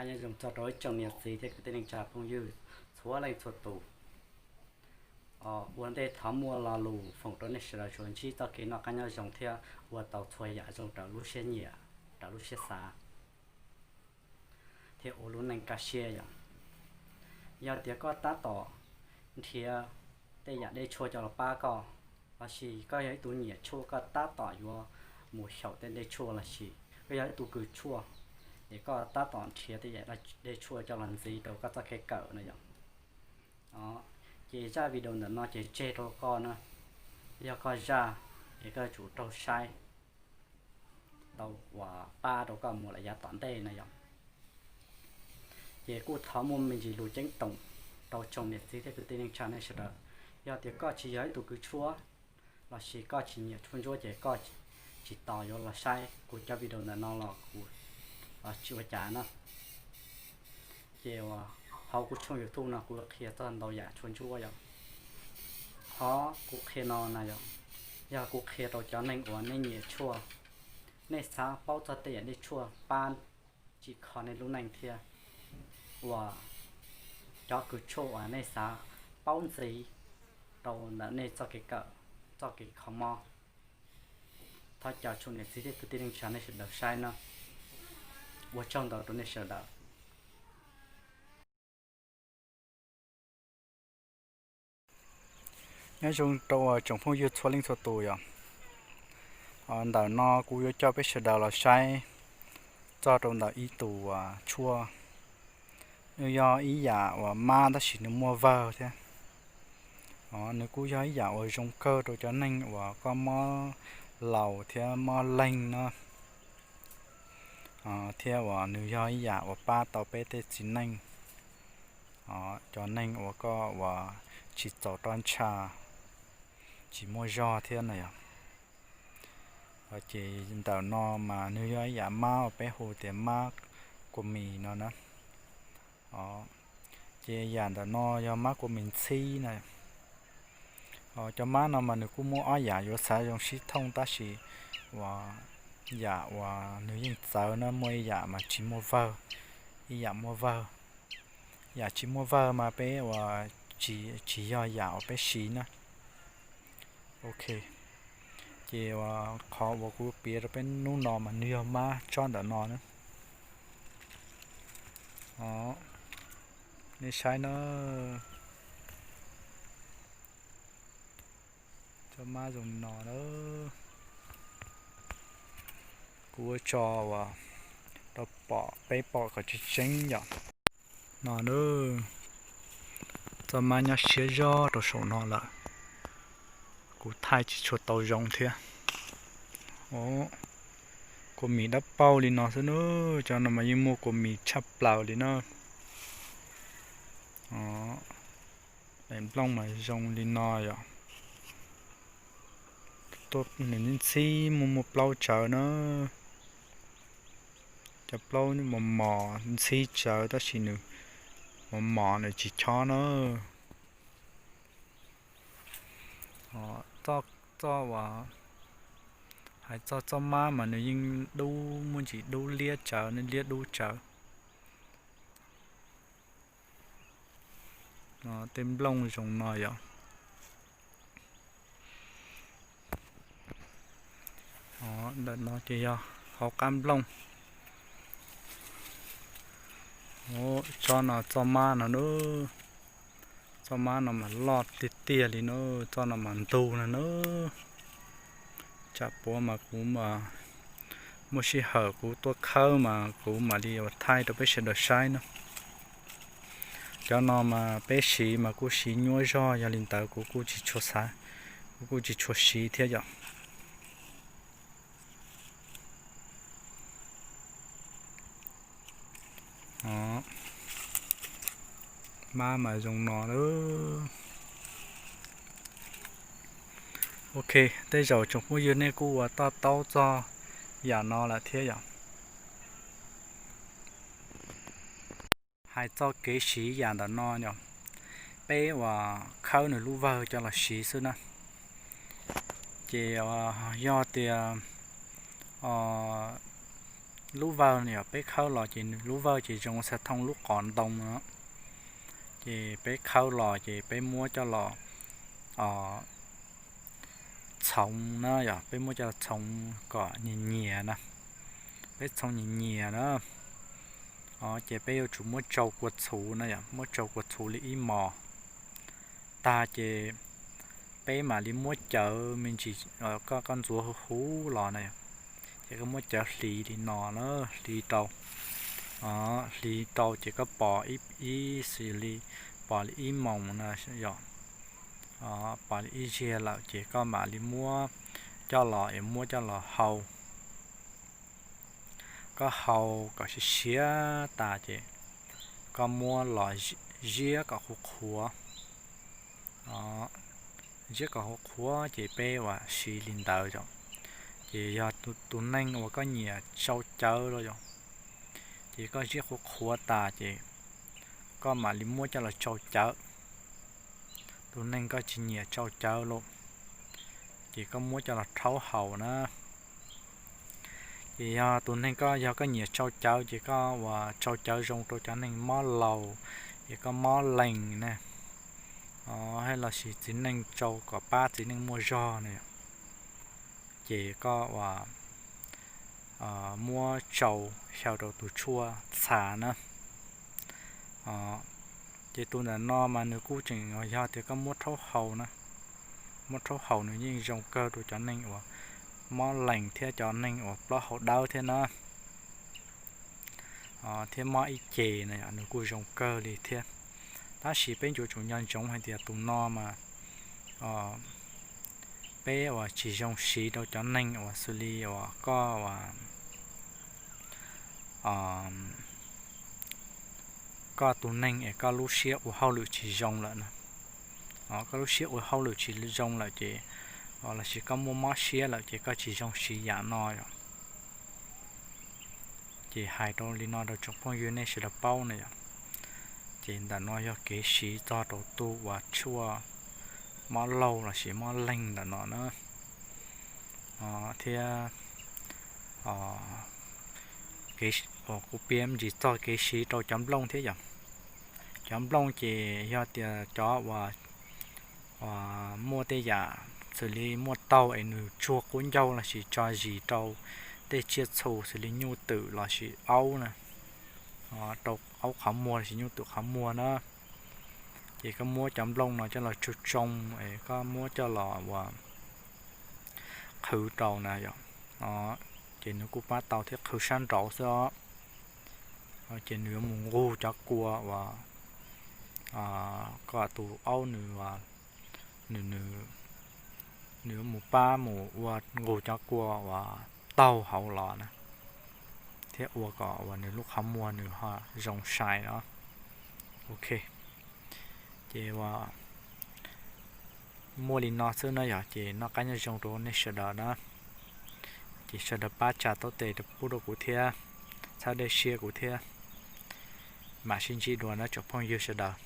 Nyob zoo txog rau ib tsoom niam txiv thiab kwv tij neej tsa phooj ywg txhua leej txhua tus. Ua ntej thov muaj lo lus foom rau nej sawv daws tsuas ntsib txoj kev noj qab nyob zoo thiab ua tau txhua yam zoo raws lub siab nyiam, raws lub siab xav, thiab ua lub neej kaj siab yom. Yog tias koj tab tom nrhiav tej yam dej tshuaj coj los pab koj, lossis koj yog ib tug nyiam tshuaj koj tab tom yuav mus xyaum tej dej tshuaj, lossis koj yog ib tug kws tshuaj, ces koj tab tom nrhiav tej yam dej tshuaj coj los ntxiv rau koj txoj kev kawm no yom. Ces zaj video ntawm no ces tseg rau koj na, yog koj zaj, ces koj yuav tsum raug saib tau uas pab rau koj mus lawm yav tom ntej no yom. Ces kuj thov muaj me ntsis lus ceeb toom rau tsoom niam txiv thiab kwv tij neej tsa nej sawv daws, yog tias koj tsis yog ib tug kws tshuaj, lossis koj tsis nyiam tshuaj ntsuab ces koj tsis tos yuav los saib kuv cov video ntawm no los kuv tsis ua cas na. Ces uas hauv kuv tshooj YouTube no kuv qhia txog ntau yam tshuaj ntsuab yom. Qhov kuv qhia no na yom, yog kuv qhia rau cov neeg uas nej nyiam tshuaj, nej xav paub txog tej yam dej tshuaj pab tsim kho nej lub neej thiab uas cov kws tshuaj uas nej xav paub ntxiv rau ntawm nej txoj kev kawm, txoj kev kho mob. Thov caw tsoom niam txiv thiab kwv tij neej tsa nej sawv daws saib no. Ua tsaug ntau rau nej sawv daws. Nyob zoo rau tsoom phooj ywg txhua leej txhua tus yom. Ntawm no kuv yuav coj peb sawv daws los saib txog rau ntawm ib tug tshuaj, nws yog ib yam uas mab tab sis nws muaj vawg thiab. Nws kuj yog ib yam uas zoo kawg rau cov neeg uas koj mob laus thiab mob leeg no, thiab uas nws yog ib yam uas pab tau peb tej txiv neej, cov neeg uas koj uas tsis txaus roj ntsha, tsis muaj zog thiab na yom. Ces ntawm no mas nws yog ib yam mab uas peb hu tias mab kua mis no na. Ces yam ntawm no yog mab kua mis ntxhib na. Cov mab no mas nws kuj muaj ob yam yuav xav zoo sib thooj tab sis uas yam uas nws yeej txawv na, muaj ib yam mas tsis muaj vawg, ib yam muaj vawg. Yam tsis muaj vawg mas peb uas tsis yog yam uas peb siv na. Ok, ces uas qhov uas kuv piav rau peb hnub no mas nws yog mab tsob ntawm no na. Nej saib na, tsob mab zoo no na. Kuv ua tso uas rau pom peb pom kom tseeb tseeb yom. No na, txoj mab nyob siab zog rau saum no lawm, kuv thaij tsis tshua tau zoo thiab. Kua mis dawb paug li no xwb na, cov no mas yeej muaj kua mis tshaj plaws li na. Daim nplooj mas zoo li no yom. Nws ntxhib muaj muaj plaub tsawv na. Cov plaub mos mos ntxhib tsawv tab sis nws mos mos nws tsis chob na. Txoj, hais txog txoj mab mas nws yeej dub, muaj ntsis dub liab tsawv, liab dub tsawv. Tej nplooj zoo no yom. Ntawm no ces yog hauv qab nplooj. Tsob no txoj mab no na, txoj mab no mas loj tiag tiag li na, txoj no mas ntug no na. Tsam puav mas kuv muaj sij hawm kuv tuaj khawb mas kuv mam li ua thaij rau peb sawv daws saib na. Cov no mas peb siv mas kuj siv nyuaj zog, yog li ntawd kuv kuj tsis tshua xav, kuv kuj tsis tshua siv thiab yom. Mab mas zoo no lawm. Ok, tej zaum tsoom phooj ywg nej kuj ua to taub txog yam no lawm thiab yom. Hais txog kev siv yam ntawm no yom, peb uas khawb nws lub vawg coj los siv xwb na. Ces yog tias lub vawg no yog peb khawb los ces nws lub vawg ces zoo xav thooj lub qos ntoo no. Ces peb khawb los ces peb muab coj los txhoov na yom, peb muab coj los txhoov kom nyias nyias na. Peb txhoov nyias nyias na, ces peb yuav tsum muab tsau kua txhuv na yom, muab tsau kua txhuv li ib mos tag ces peb mam li muab cawv me ntsis, koj ntxuav huv huv los na, ces koj muab cawv hliv li no na, hliv rau, hliv rau ces koj pov ib xws li, pov li ib moos na yom, pov li ib ziag lawm ces koj mam li muab coj los es muab coj los hau. Koj hau kom siav siav tas ces koj muab los ziab kom qhuav qhuav, ziab kom qhuav qhuav ces peb uas siv li ntawd os. Ces yog tus neeg uas koj nyiam tsau cawv los yom, ces koj ziab qhuav qhuav tas ces koj mam li muab coj los tsau cawv. Tus neeg koj tsis nyiam tsau cawv los, ces koj muab coj los rhaub haus na. Ces yog tus neeg koj, yog koj nyiam tsau cawv ces koj uas tsau cawv zoo rau cov neeg mob laus, ces koj mob lees na, hais los sis txiv neej tsau kom pab txiv neej muaj zog na, ces koj uas muab tsau xyaw rau tus tshuaj txha na. Ces tus ntawm no mas nws kuj tseem yog tias koj muab rhaub haus na, muab rhaub haus nws yeej zoo kawg rau cov neeg uas mob lees thiab cov neeg uas plaub hau dawb thiab na, thiab mob ib ce na, nws kuj zoo kawg li thiab. Tab sis peb yuav tsum nco ntsoov hais tias tus no mas peb uas tsis zoo siv rau cov neeg uas xws li uas koj uas koj tus neeg es koj lub siab ua hauj lwm tsis zoo lawm na. Koj lub siab ua hauj lwm tsis zoo lawm ces, lossis koj muaj mob siab lawm ces koj tsis zoo siv yam no os. Ces hais rau li no rau tsoom phooj ywg nej sawv daws paub na yom. Ces ntawm no yog kev siv txog rau tus uas tshuaj mob laug lossis mob leeg ntawm no na, thiab kuv piav me ntsis txog kev siv rau cov nplooj thiab yom. Cov nplooj ces yog tias cov uas muaj tej yam xws li muaj taug es nws tsuag qub ncauj lossis tso zis rau tej tsiaj txhu xws li nyuj twm lossis aub na, rau aub qhov muag lossis nyuj twm qhov muag na, ces koj muab cov nplooj no coj los tsoo tsoo es koj muab coj los uas qhwv rau na yom. Ces nws kuj pab tau thiab, qhwv sab nraud xwb os. Ces nws yuav mus nqug cov kua uas koj tus aub nws, nws, nws yuav mus pab mus ua nqug cov kua uas taug hauv los na, thiab ua kom uas nws lub qhov muag nws ho zoo sai no. Ok, ces uas muaj li no xwb na yom. Ces noj qab nyob zoo rau nej sawv daws na. Ces sawv daws pab tsa taub tes pub rau kuv thiab, txhawb dej siab kuv thiab. Mam sib ntsib dua na tsoom phooj ywg sawv daws.